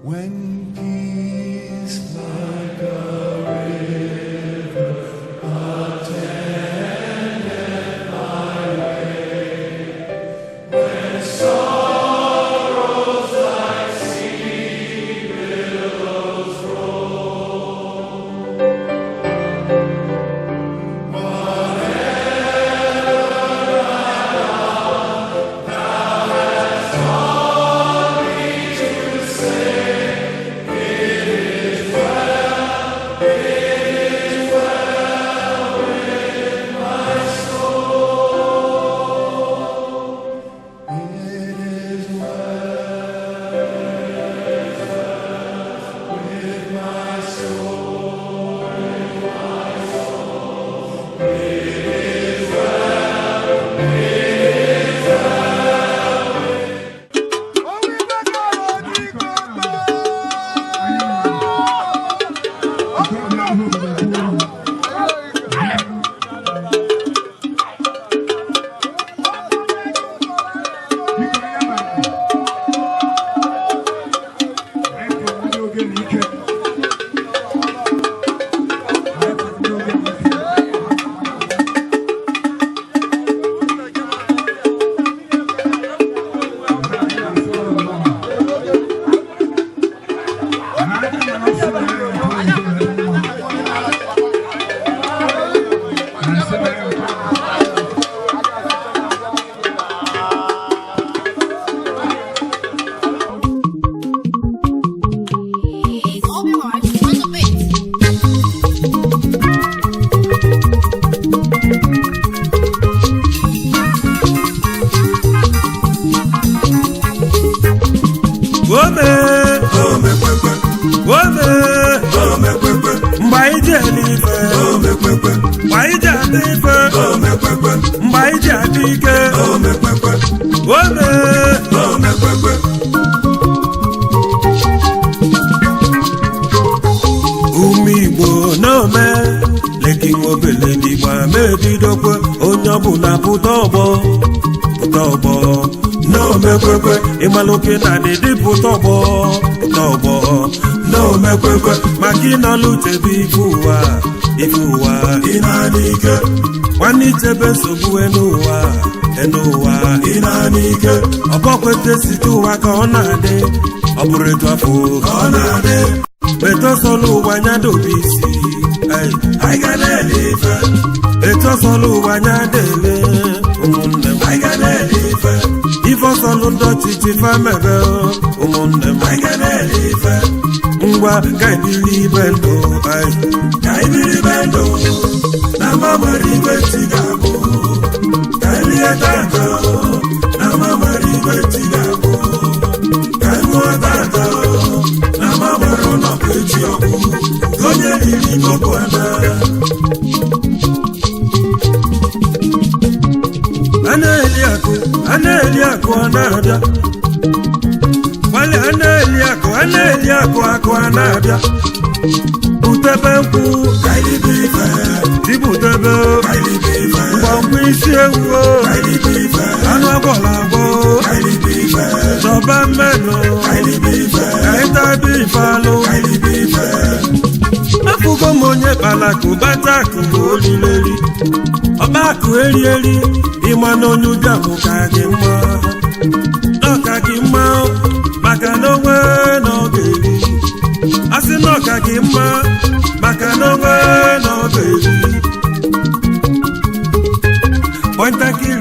When peace like a river attendeth my way, when sorrows like sea billows roll, whatever I want, thou hast taught me to say. It is well with my soul. It is well with my soul, with my soul. It is well, it is well. It's Obi March on the beat. Ome. Omekwekwe. Ome. Omekwekwe. Mgbe anyị ji ele ife. Omekwekwe. Mgbe anyị ji adị ife. Omekwekwe. Mgbe anyị ji adị ike. Omekwekwe. Ome. Omekwekwe. Ume Igbo n'ome leki obele n'Igbo ama ebidokwe, onye ọbụla pụta ọgbọ, pụta ọgbọ n'omekwekwe. Ịmalụ oke na adịdị, pụta ọgbọ, pụta ọgbọ n'omekwekwe, maka ịnọlụ chebe ife ụwa, ife ụwa. Ị na-adị ike. Nwanne, ichebe nsogbu n'ụwa, n'ụwa. Ị na-adị ike. Ọbọkwete site ụwa ka ọ na-adị, ọ bụrụ etu afọ ka ọ na-adị. Etosọla ụwa anya dobe isi. Ei, Anyị ga na-ele ife. Etosọla ụwa anya dele, ụmụnne m. Anyị ga na-ele ife. Ife ọsọlụ ndị ọchịchị famebe, ụmụnne m. Anyị ga na-ele ife. Ngwa, ka ebili ibe ndụ ai. Ka anyị biri be ndụ na mma nwere igwe chi ga-abụ. Ka anyị rie tata na mma nwere igwe chi ga-abụ. Ka anyị ṅụọ tata na mma nwere ụlọ bụ echi ọgwụ. Ka onye riri koko ana. A na-eli akụ, a na-eli akụ, ọ na-abịa. Gbalị, a na-eli akụ, a na-eli akụ, akụ a na-abịa. Butebe nkwụ. Ka anyị libe ife. Dibutebe. Ka anyị libe ife. Mgbọmgbọ isi ewu o. Ka anyị libe ife. Anụ agwọla agwọ. Ka anyị libe ife. Zọba mmenụ. Ka anyị libe ife. Ka anyị tabi ife alụ. Ka anyị libe ife. Afụgo m onye kpara akụ bata akụ bụ olileri ọba akụ erieri. Ịma na onye ụbịa bụ ka gị mma, ọka gị mma, maka na onwe na ọ ga-eri. Asị na ọka gị mma, maka na onwe na ọ ga-eri. Pọntakịrị.